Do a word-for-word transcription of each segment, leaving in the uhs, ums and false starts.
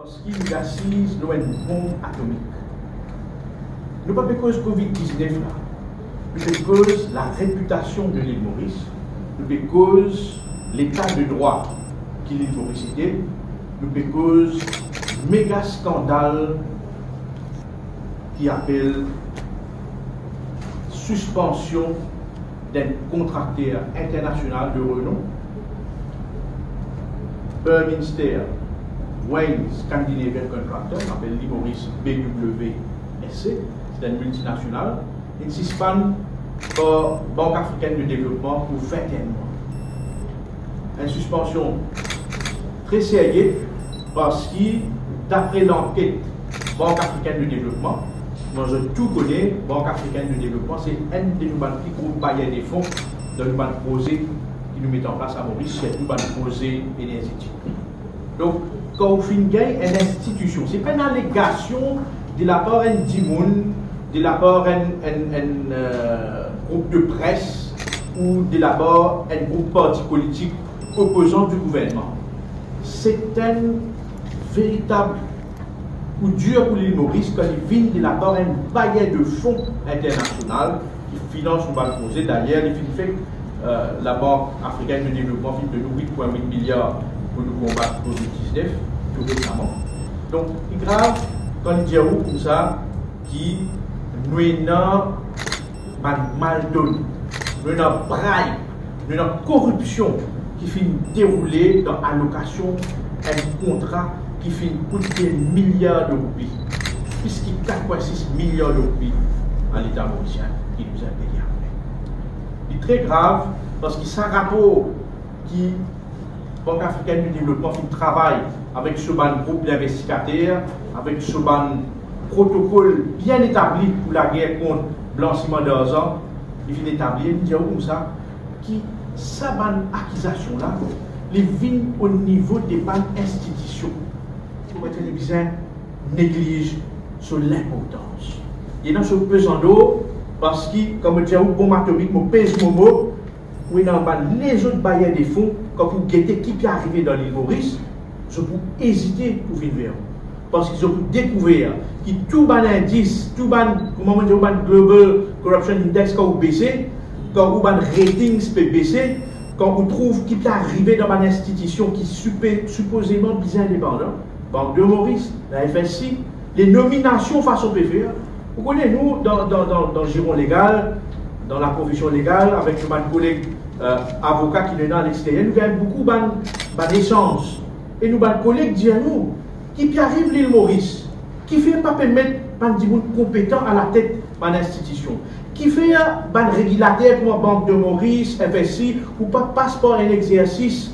Parski nou asiz lor enn bonm atomik. Nou pa pe koz covid diznef la. Nou pe koz larepitasion de Lil Moris. Nou pe koz leta de drwa ki Lil Moris ete. Nou pe koz mega skandal ki apel sispansion d'enn kontrakter internasional de renom, Berminster Wayne Scandinavian Contractor, apel Lil Moris B W S C, se enn miltinasional, inn sispann par Bank Africaine de Développement pou vinte-et-un mwa. Enn sispansion tre serye, parski dapre lanket Bank Africaine de Développement, kouma zot tou kone, Bank Africaine de Développement se enn de nou bann pli gro bayer de fon dan nou bann proze ki nou met an plas a Moris, sirtou bann proze enerzetik. Donk, kan ou finn gagn enn institision, se pa enn alegasion de lapar enn dimoun, de lapar enn, enn, enn, euh, group de pres ou de lapar enn group parti politik opozan di gouvernman. Se enn veritab kou dir pou Lil Moris kan li vinn de lapar enn bayer de fon internasional ki finans nou bann proze. Dayer, li finn fer, euh, Labank Afrikenn de Devlopman finn donn nou wit pwin wit miliar pou nou konbat covid diznef tou resaman. Donk, li grav kan li dir ou koumsa ki nou ena bann maldone, nou ena bribe, nou ena koripsion ki finn deroule dan alokasion enn kontra ki finn kout de miliar de roupi, plis ki kat pwin sis miliar de roupi a Leta morisien ki nou bizin peye apre. Li tre grav, parski sa rapor ki Bank Afrikenn de Devlopman finn travay avek so bann group linvestigater, avek so bann protokol bien etabli pou lager kont blansiman darzan, li finn etabli, li dir ou koumsa ki sa bann akizasion la, li vinn o nivo de bann institision. Kouma dir, li bizin negliz so linportans. Li ena so pezando, parski, kan mo dir ou bonm atomik, mo pez mo mo, ou ena bann lezot bayer de fon, kan pou gete ki pe arive dan Lil Moris, zot pou ezite pou vinn ver ou. Parski zot pou dekouver ki tou bann indis, tou bann, kouma mo dir, bann Global Corruption Index, kan ou bese, kan ou bann ratings pe bese, kan ou trouv ki pe arive dan bann institision ki sipe-, sipozeman bizin indepandan, Bank de Moris, la F S C, le nominasion fason pe fer. Ou kone nou, dan, dan, dan, dan ziron legal, dan laprofesion legal, avek nou bann koleg, euh, avoka ki nou ena alexteryer, nou gagn boukou bann, bann esanz. E nou bann koleg dir nou, ki pe ariv Lil Moris? Kifer pa pe met bann dimoun konpetan alatet bann institision? Kifer bann regilater kouma Bank de Moris, F S C, ou pa pas par enn exersis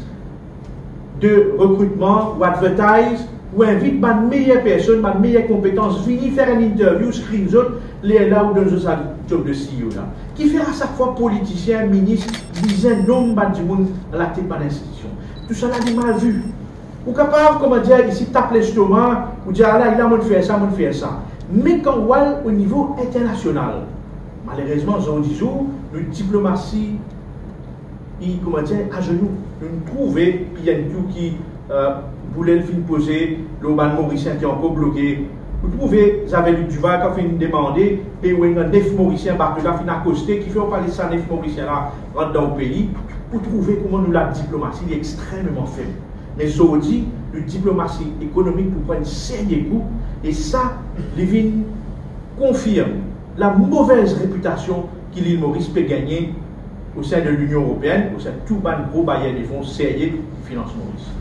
de rekritman ou advertise, ou invit bann meyer personn, bann meyer konpetans, vini fer enn interview, screen zot, lerla ou donn zot sa job de C E O la? Kifer a sak fwa politisien, minis bizin nom bann dimoun alatet bann institision? Tousala li mal vi. Ou kapav, kouma dir, isi tap lestoma, ou dir, "Ala, la, mo'nn fer sa, mo'nn fer sa." Me kan ou al o nivo internasional, malerezman, zordi zour, nou diplomasi, li, kouma dir, azenou. Nou trouve P N Q ki, euh, boule finn poze lor bann Morisien ki ankor bloke. Ou trouve Xavier Duval ki finn demande pe ou ena nef Morisien, bato la finn akoste, kifer ou pa les sa nef Morisien la rant dan ou pei. Ou trouve kouma nou ladiplomasi li extrememan feb. Me zordi, nou diplomasi ekonomik pou pran enn serye kou, e sa, li vinn konfirm lamove repitasion ki Lil Moris pe gagne o sein de Linion Eropeenn, o sein tou bann gro bayer de fon serye ki finans Moris.